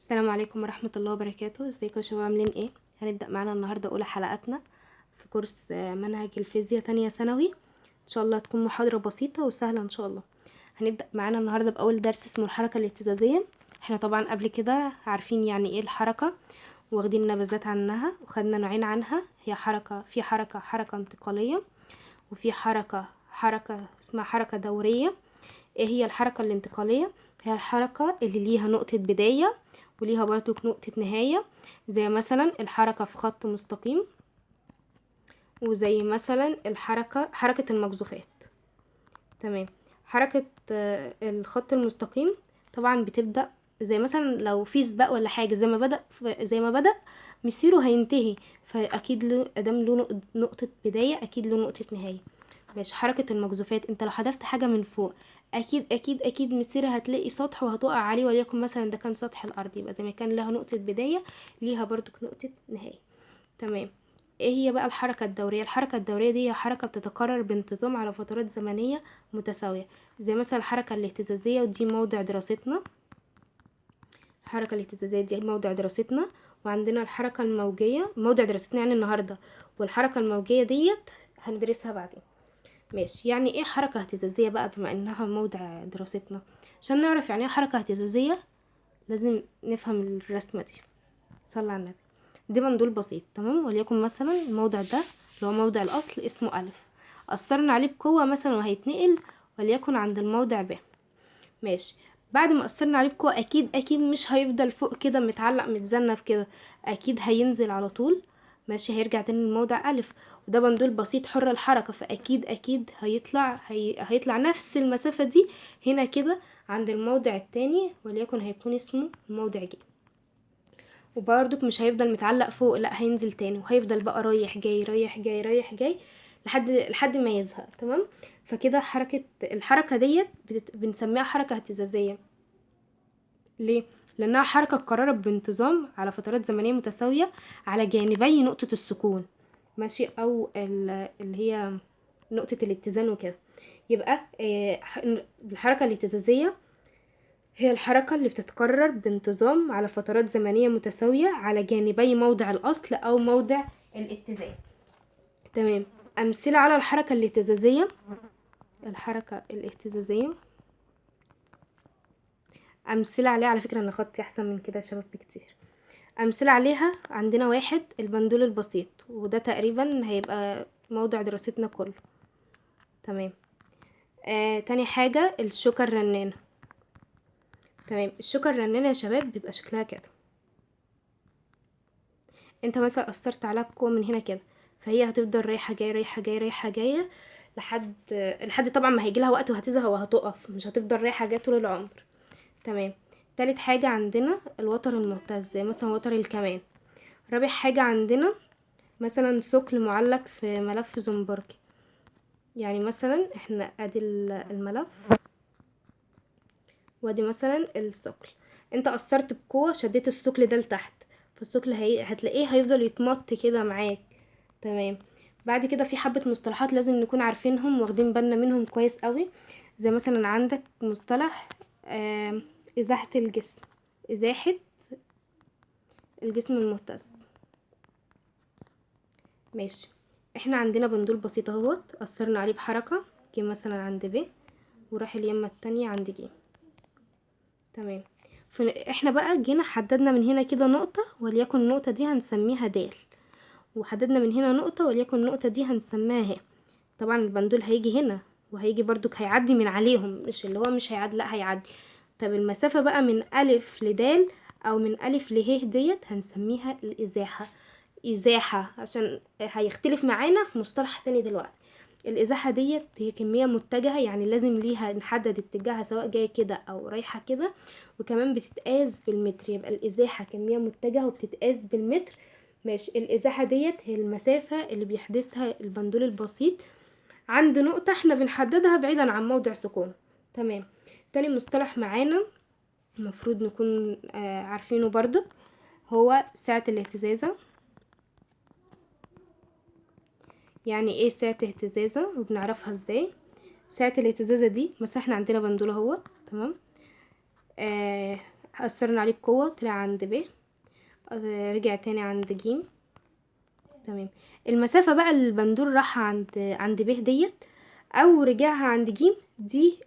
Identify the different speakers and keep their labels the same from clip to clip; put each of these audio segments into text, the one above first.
Speaker 1: السلام عليكم ورحمة الله وبركاته. ازيكم يا شباب، عاملين ايه؟ هنبدأ معانا النهاردة اولى حلقاتنا في كورس منهج الفيزياء تانية ثانوي. ان شاء الله تكون محاضرة بسيطة وسهلة ان شاء الله. هنبدأ معانا النهاردة بأول درس اسمه الحركة الاهتزازية. احنا طبعا قبل كده عارفين يعني ايه الحركة، واخدين نبذات عنها، وخدنا نوعين عنها، هي حركة، في حركة حركة انتقالية، وفي حركة اسمها حركة دورية. ايه هي الحركة الانتقالية؟ هي الحركة اللي ليها نقطة بداية وليها برضو نقطة نهاية، زي مثلا الحركة في خط مستقيم، وزي مثلا حركة المقذوفات. تمام. حركة الخط المستقيم طبعا بتبدأ زي مثلا لو في سباق ولا حاجة، زي ما بدأ مسيره هينتهي، فأكيد له، ادام له نقطة بداية أكيد له نقطة نهاية. ماشي. حركة المقذوفات، انت لو حذفت حاجة من فوق أكيد أكيد أكيد مسيرها هتلاقي سطح وهتقع عليه، وليكن مثلا ده كان سطح الأرض، يبقى زي ما كان لها نقطة بداية ليها برضو نقطة نهاية. تمام. ايه هي بقى الحركة الدورية؟ الحركة الدورية دي هي حركة بتتكرر بانتظام على فترات زمنية متساوية، زي مثلا الحركة الاهتزازية، ودي موضع دراستنا. الحركة الاهتزازية دي موضع دراستنا، وعندنا الحركة الموجية موضع دراستنا يعني النهاردة، والحركة الموجية ديت هندرسها بعدين. ماشي. يعني ايه حركة اهتزازية بقى بما انها موضع دراستنا؟ عشان نعرف يعني ايه حركة اهتزازية لازم نفهم الرسمة دي. صلى على النبي. دي بندول بسيط، تمام. وليكن مثلا الموضع ده اللي هو موضع الاصل اسمه الف، اثرنا عليه بقوة مثلا وهيتنقل وليكن عند الموضع ب. ماشي. بعد ما اثرنا عليه بقوة اكيد اكيد مش هيفضل فوق كده متعلق متذنب كده، اكيد هينزل على طول. ماشي، هيرجع تاني للموضع الف، وده بندول بسيط حر الحركة، فاكيد اكيد هيطلع نفس المسافة دي هنا كده عند الموضع التاني، وليكن هيكون اسمه الموضع ج. وبرضك مش هيفضل متعلق فوق، لا هينزل تاني، وهيفضل بقى رايح جاي رايح جاي رايح جاي لحد ما يزهق. تمام. فكده الحركة ديت بنسميها حركة اهتزازية. ليه؟ لأنها حركة اتكررت بانتظام على فترات زمنية متساوية على جانبي نقطة السكون، ماشي، أو اللي هي نقطة الاتزان وكده. يبقى الحركة الاهتزازية هي الحركة اللي بتتكرر بانتظام على فترات زمنية متساوية على جانبي موضع الأصل أو موضع الاتزان. تمام. أمثلة على الحركة الاهتزازية. الحركة الاهتزازية أمثلة عليها، على فكرة أنا خطي أحسن من كده يا شباب بكتير. أمثلة عليها عندنا واحد البندول البسيط، وده تقريبا هيبقى موضع دراستنا كله. تمام. تاني حاجة الشوكة الرنانة. تمام. الشوكة الرنانة يا شباب بيبقى شكلها كده، انت مثلا أثرت عليها بقوة من هنا كده، فهي هتفضل رايحة جاية رايحة جاية رايحة جاية لحد طبعا ما هيجي لها وقت وهتزهق وهتقف، مش هتفضل رايحة جاية طول العمر. تمام. تالت حاجة عندنا الوتر المهتز، زي مثلا وتر الكمان. رابع حاجة عندنا مثلا ثقل معلق في ملف زنبركي، يعني مثلا احنا ادي الملف وادي مثلا الثقل، انت اثرت بقوة شديت الثقل ده لتحت، فالثقل هتلاقيه هيفضل يتمط كده معاك. تمام. بعد كده في حبة مصطلحات لازم نكون عارفينهم واخدين بالنا منهم كويس قوي، زي مثلا عندك مصطلح ازاحة الجسم، ازاحة الجسم المهتز. ماشي. احنا عندنا بندول بسيط اهوت، اثرنا عليه بحركة، جه مثلا عند ب وراح اليمة التانية عند ج. تمام. احنا بقى جينا حددنا من هنا كده نقطة، وليكن النقطة دي هنسميها د، وحددنا من هنا نقطة وليكن النقطة دي هنسميها ه. طبعا البندول هيجي هنا وهيجي برضك هيعدي من عليهم، مش اللي هو مش هيعدي، لا هيعدي. طب المسافة بقى من ألف لدال أو من ألف له ديت هنسميها الإزاحة. إزاحة عشان هيختلف معانا في مصطلح تاني دلوقتي. الإزاحة ديت هي كمية متجهة، يعني لازم ليها نحدد اتجاهها سواء جاية كده أو رايحة كده، وكمان بتتقاس بالمتر. يبقى الإزاحة كمية متجهة وبتتقاس بالمتر. ماشي. الإزاحة ديت هي المسافة اللي بيحدثها البندول البسيط عند نقطة احنا بنحددها بعيدا عن موضع سكونه. تمام. تاني مصطلح معانا المفروض نكون عارفينه برضو، هو سعة الاهتزازة. يعني ايه سعة اهتزازة وبنعرفها ازاي؟ سعة الاهتزازة دي مثلا احنا عندنا بندول اهوت، تمام، أثرنا عليه بقوة طلع عند ب، رجع تاني عند ج. تمام. المسافة بقى اللي البندول راح عند ب ديت او رجعها عند ج دي،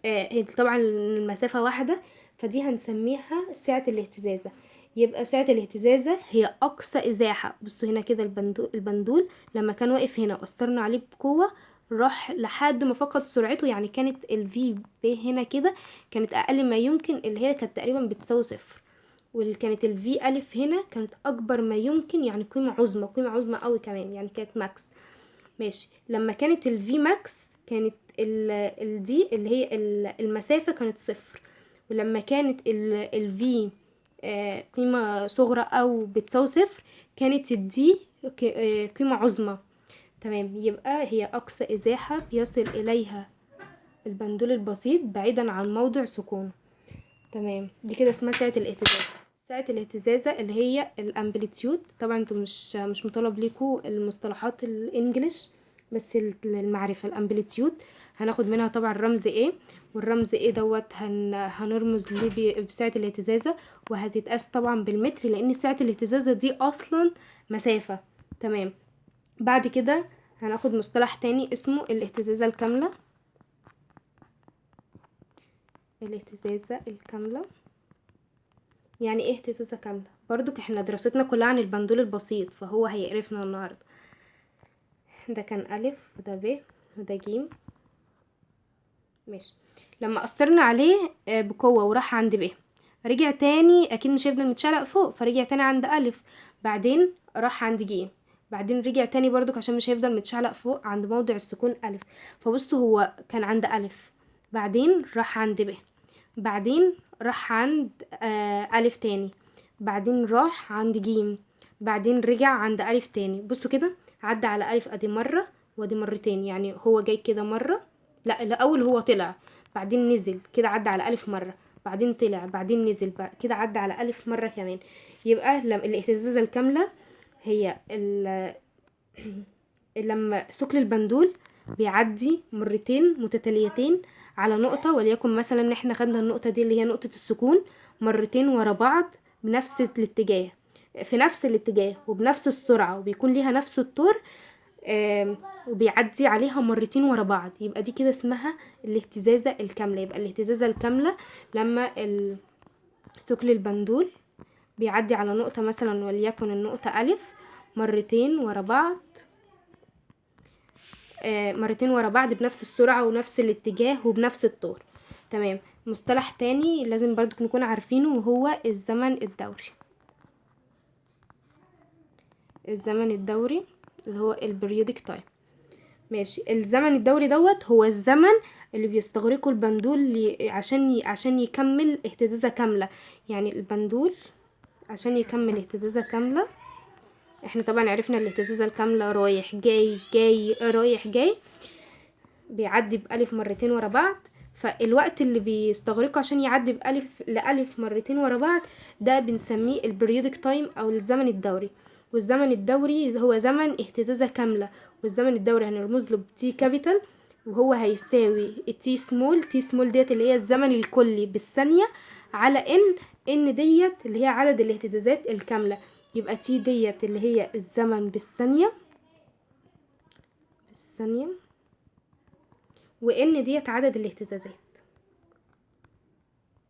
Speaker 1: طبعا المسافة واحدة، فدي هنسميها سعة الاهتزازة. يبقى سعة الاهتزازة هي أقصى إزاحة. بصوا هنا كده البندول لما كان واقف هنا وأثرنا عليه بقوة راح لحد ما فقد سرعته، يعني كانت ال V ب هنا كده كانت أقل ما يمكن، اللي هي كانت تقريبا بتساوي 0، واللي كانت ال V ألف هنا كانت أكبر ما يمكن، يعني قيمة عظمى، قيمة عظمى قوي كمان، يعني كانت max. ماشي. لما كانت ال V max كانت ال D اللي هي المسافة كانت 0، ولما كانت ال V قيمة صغرى أو بتساوي 0 كانت ال D قيمة عظمى. تمام. يبقى هي أقصى إزاحة بيصل إليها البندول البسيط بعيدا عن موضع سكونه. تمام. دي كده اسمها سعة الاهتزاز. سعة الاهتزازة اللي هي ال amplitude. طبعا انتوا مش مطالب ليكوا المصطلحات ال English، بس المعرفة. ال amplitude هناخد منها طبعا رمز A، والرمز A دوت هنرمز ليه بسعة الاهتزازة، وهتتقاس طبعا بالمتر لان سعة الاهتزازة دي اصلا مسافة. تمام. بعد كده هناخد مصطلح تاني اسمه الاهتزازة الكاملة. الاهتزازة الكاملة يعني ايه اهتزازة كاملة؟ برضو احنا دراستنا كلها عن البندول البسيط، فهو هيقرفنا النهاردة. ده كان ألف وده ب وده جيم. ماشي. لما أثرنا عليه بقوة وراح عند ب، رجع تاني، أكيد مش هيفضل متشعلق فوق، فرجع تاني عند ألف، بعدين راح عند جيم، بعدين رجع تاني برضك عشان مش هيفضل متشعلق فوق عند موضع السكون ألف. فبصوا هو كان عند ألف، بعدين راح عند ب، بعدين راح عند ألف تاني، بعدين راح عند جيم، بعدين رجع عند ألف تاني. بصوا كده عدى على ألف أدي مرة وأدي مرتين، يعني هو جاي كده مرة، لا الأول هو طلع بعدين نزل كده، عدى على ألف مرة، بعدين طلع بعدين نزل، كده عدى على ألف مرة كمان. يبقى لما الاهتزازة الكاملة هي لما ثقل البندول بيعدي مرتين متتاليتين على نقطة، وليكن مثلا ان احنا خدنا النقطة دي اللي هي نقطة السكون مرتين ورا بعض بنفس الاتجاه، في نفس الاتجاه وبنفس السرعة، وبيكون ليها نفس الطور، وبيعدي عليها مرتين ورا بعض، يبقى دي كده اسمها الاهتزازة الكاملة. يبقى الاهتزازة الكاملة لما ثقل البندول بيعدي على نقطة مثلا وليكن النقطة ألف مرتين ورا بعض، مرتين ورا بعض بنفس السرعة ونفس الاتجاه وبنفس الطور. تمام. مصطلح تاني لازم برضو نكون عارفينه وهو الزمن الدوري. الزمن الدوري اللي هو ال periodic time. ماشي. الزمن الدوري دوت هو الزمن اللي بيستغرقه البندول عشان يكمل اهتزازة كاملة. يعني البندول عشان يكمل اهتزازة كاملة، احنا طبعا عرفنا الاهتزازة الكاملة رايح جاي جاي رايح جاي، بيعدي بألف مرتين ورا بعض، فالوقت اللي بيستغرقه عشان يعدي بألف لألف مرتين ورا بعض ده بنسميه ال periodic time او الزمن الدوري. والزمن الدوري هو زمن اهتزازة كاملة، والزمن الدوري هنرمز له ب T capital، وهو هيساوي t small، t small ديت اللي هي الزمن الكلي بالثانية على N، N ديت اللي هي عدد الاهتزازات الكاملة. يبقى T ديت اللي هي الزمن بالثانية، بالثانية، و N ديت عدد الاهتزازات.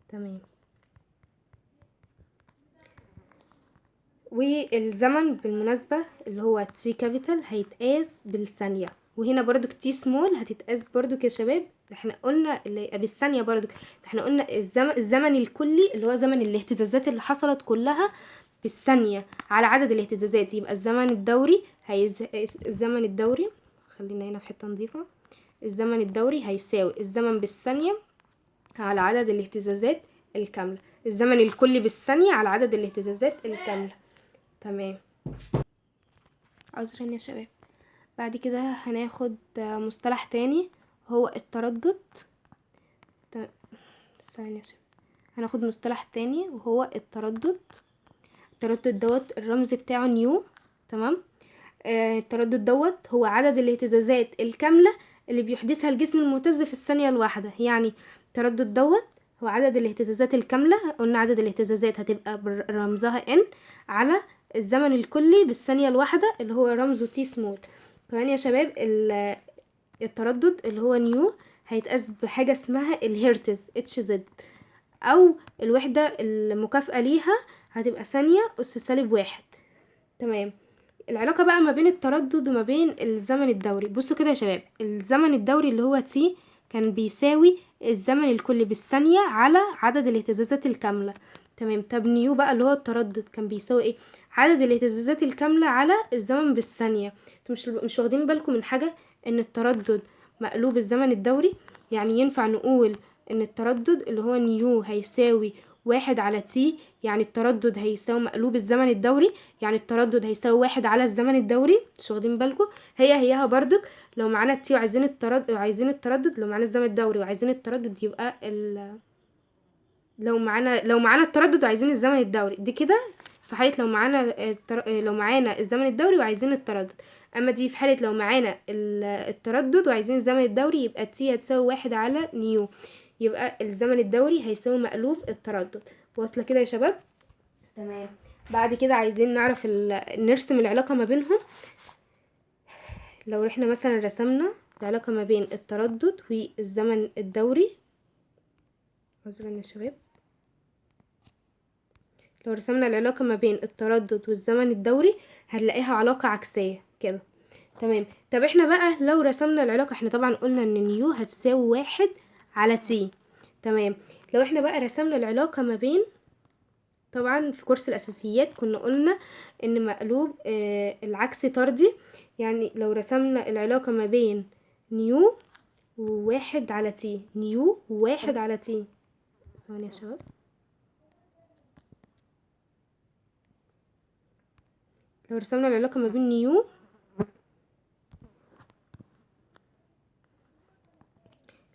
Speaker 1: تمام. والزمن بالمناسبة اللي هو T capital هيتقاس بالثانية، وهنا برضو t small هتتقاس برضو يا شباب، احنا قلنا اللي بالثانية برضو، احنا قلنا الزمن الكلي اللي هو زمن الاهتزازات اللي حصلت كلها بالثانية على عدد الاهتزازات. يبقى الزمن الدوري الزمن الدوري، خلينا هنا في حتة نظيفة، الزمن الدوري هيساوي الزمن بالثانية على عدد الاهتزازات الكاملة، الزمن الكلي بالثانية على عدد الاهتزازات الكاملة. تمام. عذرا يا شباب. بعد كده هناخد مصطلح تاني هو التردد. ثواني يا شباب، هناخد مصطلح تاني وهو التردد. التردد دوت الرمز بتاعه nu. تمام. التردد دوت هو عدد الاهتزازات الكاملة اللي بيحدثها الجسم المهتز في الثانية الواحدة. يعني التردد دوت هو عدد الاهتزازات الكاملة، قلنا عدد الاهتزازات هتبقى رمزها N على الزمن الكلي بالثانية الواحدة اللي هو رمزه t small. كمان يا شباب التردد اللي هو nu هيتقاس بحاجة اسمها الهرتز Hz، أو الوحدة المكافئة ليها هتبقى ثانية أس سالب واحد. تمام. العلاقة بقى ما بين التردد وما بين الزمن الدوري، بصوا كده يا شباب، الزمن الدوري اللي هو T كان بيساوي الزمن الكلي بالثانية على عدد الاهتزازات الكاملة. تمام. طب nu بقى اللي هو التردد كان بيساوي ايه؟ عدد الاهتزازات الكاملة على الزمن بالثانية. انتوا مش واخدين بالكم من حاجة، ان التردد مقلوب الزمن الدوري، يعني ينفع نقول ان التردد اللي هو nu هيساوي واحد على T، يعني التردد هيساوي مقلوب الزمن الدوري، يعني التردد هيساوي واحد على الزمن الدوري. مش واخدين بالكم؟ هي هيها برضك لو معانا T وعايزين التردد، وعايزين التردد، لو معانا الزمن الدوري وعايزين التردد يبقى لو معانا التردد وعايزين الزمن الدوري، دي كده في حالة لو معانا لو معانا الزمن الدوري وعايزين التردد. اما دي في حالة لو معانا التردد وعايزين الزمن الدوري يبقى T هتساوي واحد على nu، يبقى الزمن الدوري هيساوي مقلوب التردد. واصلة كده يا شباب؟ تمام. بعد كده عايزين نعرف نرسم العلاقة ما بينهم. لو احنا مثلا رسمنا العلاقة ما بين التردد والزمن الدوري، عذرا يا شباب، لو رسمنا العلاقة ما بين التردد والزمن الدوري هنلاقيها علاقة عكسية كده. تمام. طب احنا بقى لو رسمنا العلاقة، احنا طبعا قلنا ان nu هتساوي واحد على T. تمام. لو احنا بقى رسمنا العلاقة ما بين، طبعا في كورس الأساسيات كنا قلنا ان مقلوب العكس طردي، يعني لو رسمنا العلاقة ما بين nu وواحد على T، nu وواحد على T، ثواني يا شباب، لو رسمنا العلاقة ما بين nu،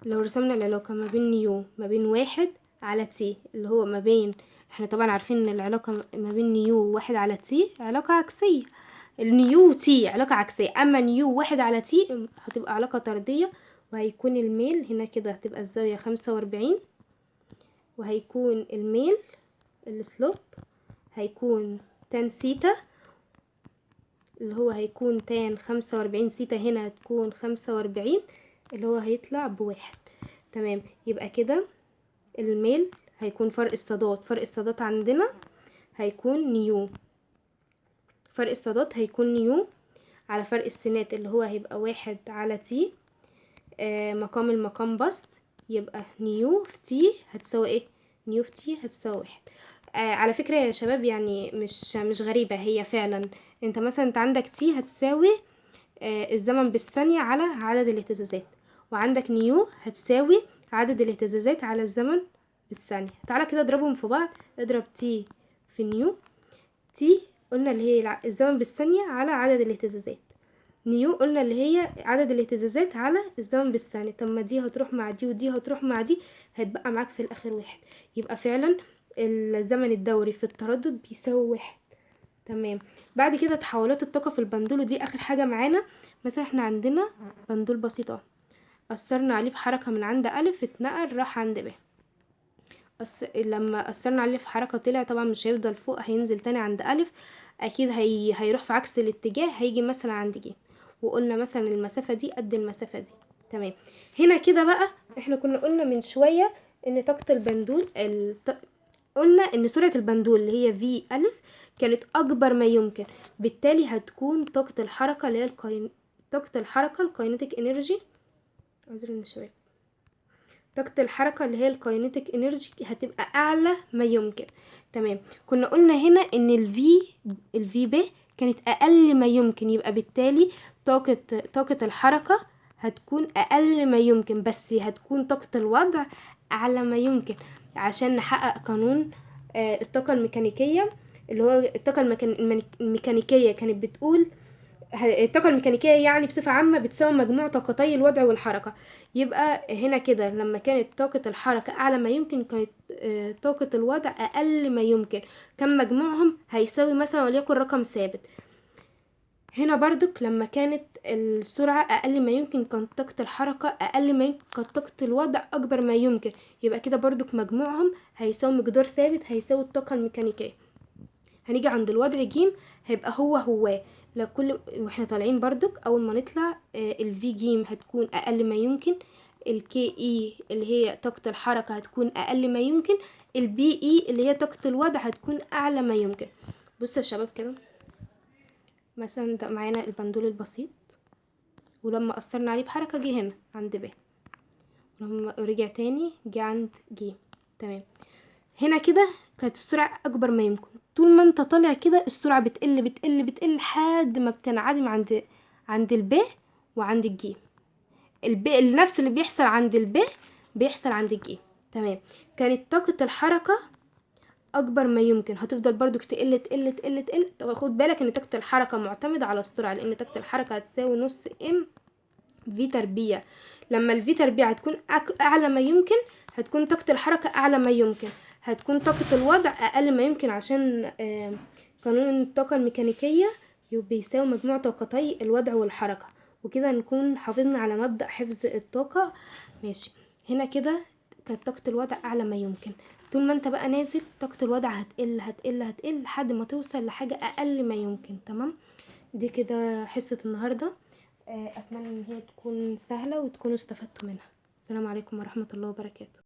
Speaker 1: لو رسمنا العلاقة ما بين nu ما بين واحد على T، اللي هو ما بين، احنا طبعا عارفين ان العلاقة ما بين nu وواحد على T علاقة عكسية، ال nu T علاقة عكسية، اما nu واحد على T هتبقى علاقة طردية، وهيكون الميل هنا كده هتبقى الزاوية 45، وهيكون الميل ال slope هيكون tan theta اللي هو هيكون tan 45 سيتا، هنا هتكون 45 اللي هو هيطلع بواحد. تمام. يبقى كده الميل هيكون فرق الصادات، فرق الصادات عندنا هيكون nu، فرق الصادات هيكون nu على فرق السينات اللي هو هيبقى واحد على T، مقام المقام بسط، يبقى nu في T هتساوي ايه؟ nu في T هتساوي واحد. على فكرة يا شباب يعني مش غريبة هي فعلا، انت مثلا انت عندك T هتساوي الزمن بالثانية على عدد الاهتزازات، وعندك nu هتساوي عدد الاهتزازات على الزمن بالثانية. تعالى كده اضربهم في بعض، اضرب T في nu، T قلنا اللي هي الزمن بالثانية على عدد الاهتزازات، nu قلنا اللي هي عدد الاهتزازات على الزمن بالثانية. طب ما دي هتروح مع دي ودي هتروح مع دي، هيتبقى معاك في الآخر واحد، يبقى فعلا الزمن الدوري في التردد بيساوي واحد. تمام. بعد كده تحولات الطاقة في البندول، ودي آخر حاجة معانا. مثلا احنا عندنا بندول بسيط اهو، أثرنا عليه بحركة من عند ألف اتنقل راح عند ب، لما أثرنا عليه في حركة طلع، طبعا مش هيفضل فوق، هينزل تاني عند ألف، أكيد هيروح في عكس الاتجاه، هيجي مثلا عند ج، وقلنا مثلا المسافة دي قد المسافة دي. تمام. هنا كده بقى احنا كنا قلنا من شوية إن طاقة البندول قلنا إن سرعة البندول اللي هي V ألف كانت أكبر ما يمكن، بالتالي هتكون طاقة الحركة اللي هي طاقة الحركة ال kinetic energy، عذرا يا شباب، طاقة الحركة اللي هي ال kinetic energy هتبقى أعلى ما يمكن. تمام. كنا قلنا هنا إن ال V ب كانت أقل ما يمكن، يبقى بالتالي طاقة الحركة هتكون أقل ما يمكن، بس هتكون طاقة الوضع أعلى ما يمكن، عشان نحقق قانون الطاقة الميكانيكية، اللي هو الطاقة الميكانيكية كانت بتقول الطاقة الميكانيكية يعني بصفة عامة بتساوي مجموع طاقتي الوضع والحركة. يبقى هنا كده لما كانت طاقة الحركة أعلى ما يمكن كانت طاقة الوضع أقل ما يمكن، كان مجموعهم هيساوي مثلا وليكن رقم ثابت. هنا برضك لما كانت السرعة أقل ما يمكن كانت طاقة الحركة أقل ما يمكن، كانت طاقة الوضع أكبر ما يمكن، يبقى كده برضك مجموعهم هيساوي مقدار ثابت هيساوي الطاقة الميكانيكية. هنيجي عند الوضع ج هيبقى هو هو لكل، واحنا طالعين برضك أول ما نطلع ال V ج هتكون أقل ما يمكن، ال K E اللي هي طاقة الحركة هتكون أقل ما يمكن، ال P E اللي هي طاقة الوضع هتكون أعلى ما يمكن. بصوا يا شباب كده، مثلا ده معانا البندول البسيط، ولما أثرنا عليه بحركة جه هنا عند ب، ولما رجع تاني جه عند ج. تمام، هنا كده كانت السرعة أكبر ما يمكن. طول ما انت طالع كده السرعة بتقل بتقل بتقل لحد ما بتنعدم عند الب وعند الج. الب نفس اللي بيحصل عند الب بيحصل عند الج. تمام، كانت طاقة الحركة أكبر ما يمكن، هتفضل برضو تقل تقل تقل تقل. طب خد بالك إن طاقة الحركة معتمدة على السرعة، لأن طاقة الحركة هتساوي نص M V تربيع. لما ال V تربيع هتكون أعلى ما يمكن، هتكون طاقة الحركة أعلى ما يمكن، هتكون طاقة الوضع أقل ما يمكن، عشان قانون الطاقة الميكانيكية بيساوي مجموع طاقتي الوضع والحركة. وكده نكون حافظنا على مبدأ حفظ الطاقة. ماشي، هنا كده كانت طاقة الوضع أعلى ما يمكن. طول ما انت بقى نازل طاقة الوضع هتقل هتقل هتقل لحد ما توصل لحاجة أقل ما يمكن. تمام، دي كده حصة النهاردة. أتمنى إن هي تكون سهلة وتكونوا استفدتوا منها. السلام عليكم ورحمة الله وبركاته.